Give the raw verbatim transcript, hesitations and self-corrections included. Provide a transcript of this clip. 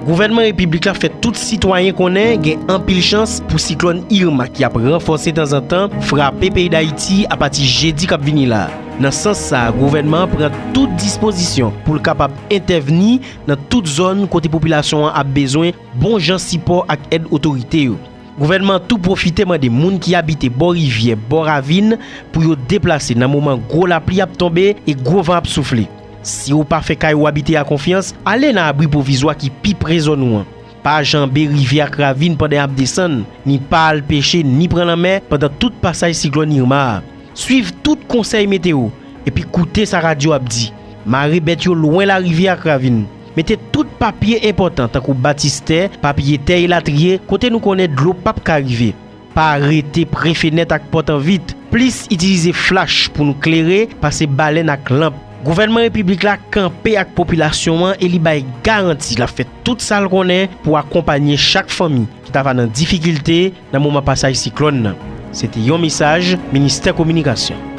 Gouvènman repiblik la fè tout sitwayen konnen gen anpil chans pou siklòn Irma ki ap ranfòse tanzantan frape peyi Dayiti apati jedi k ap vini la. Nan sans sa a, gouvènman an pran tout dispozisyon pou l kapab entèvni nan tout zòn kote popilasyon an ap bezwen bon jan sipò ak èd otorite yo. Gouvènman an tou pwofite mande moun ki abite bò rivyè, bò ravin pou yo deplase nan moman gwo lapli ap tonbe e gwo van ap soufle. Si w pa fè kay ou abite a konfyans, ale nan abri pwovizwa ki pi pre zòn ou an. Pa janbe rivyè ak ravin pandan y ap desann, ni pa al peche ni pran lanmè pandan tout pasaj siklòn Irma a. Swiv tout konsèy meteo epi koute sa radyo ap di. Mare bèt yo lwen larivyè ak ravin. Mete tout papye enpòtan tankou batistè, papye tè elatriye kote nou konnen dlo p ap ka rive. Pa rete pre fenèt ak pòt an vit. Plis itilize flach pou nou klere pase balèn ak lanp. Gouvènman repiblik la kanpe ak popilasyon an e li bay garanti l ap fè tout sa l konnen pou akonpanye chak fanmi ki ta va nan difikilte nan moman pasaj siklòn nan. Se te yon mesaj Ministè Kominikasyon.